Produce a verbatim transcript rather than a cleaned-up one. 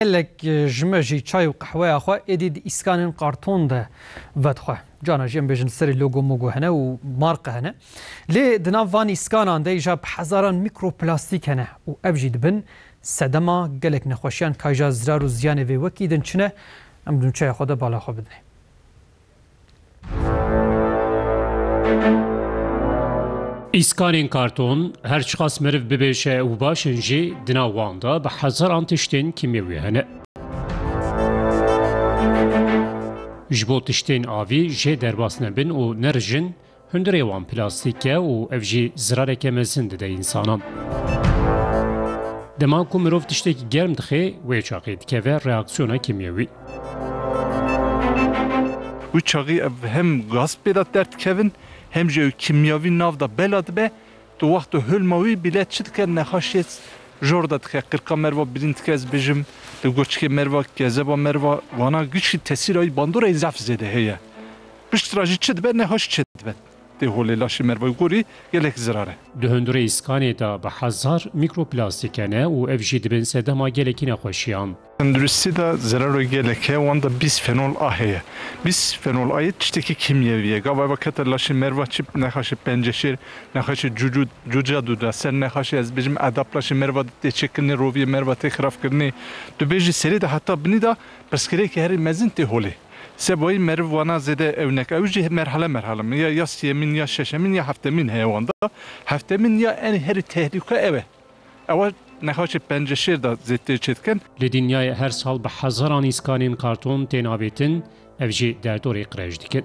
Gelek ji me jî çay û qehweya xwe êdî di îskanên karton de vedixwe. Cana jî em bêjin serê logo mogo hene û marqe hene. Lê di nav van îskanan de îja bi hezaran mîkroplastîk hene û ev jî dibin sedema gelek nexweşiyan, ka îja zirar û ziyanê vê wekî din çi ne, em di nûçeya xwe de bala xwe bidinê. Îskanên karton, her çiqas meriv bibêje û baş in jî, di nav wan de bi hezaran tiştên kîmyewî hene. Ji bo tiştên avî jê derbas nebin û nerijin, hundirê wan plastîk e û ev jî zirareke mezin dide însanan. Dema ku mirov tiştekî germ dixê, wê çaxê dikeve reaksiyona kîmyewî. Wî çaxî ev hem gaz pê de derdikevin, hem jî ew kîmyawî nav de bela dibe. Tu wexto hilma wî bîle çi dike, nexaşê jor de dike, qirka merva birîn dike, ez bêjim, li goçikê merva, kezeba merva, wana gişî tesîra wî bandora wî zaf zêde heye. Piştre jî çi dibe, nexaş çêdibe. Tê holê laşê merva gorî gelek zirar e. Di hundirê îskanê de bi hezar mîkroplastîk hene û ev jî dibin sedema gelekî nexweşiyan. Tenduristî de zeraro gelek heye, wan de bisfenol A heye. Bisfenol A'yê tiştekî kîmyewî ye. Gava eva kete laşê merva çi nexaşê penceşêr, nexaşê cucu-, cuca duda, ser nexaşê ez bêjim edap laşê merva tê çêkirinê, roviyê merva tê xirabkirinê. Tu bêjî serê de heta binî de pirsgirêkê herî mezin tê holê. Seba wî meriv wana zêde ew neke. Ew jî merhale merhale min. Ya, ya siyemîn, ya şeşemîn, ya heftemîn heye wan de. Heftemîn ya en herî tehlûke ew e. Ewa nexaşê penceşêr de zêdtirê çêdikin. Li dinyayê her sal bi hezaran îskanên karton tên avêtin, ev jî derdorê qirêj dikin.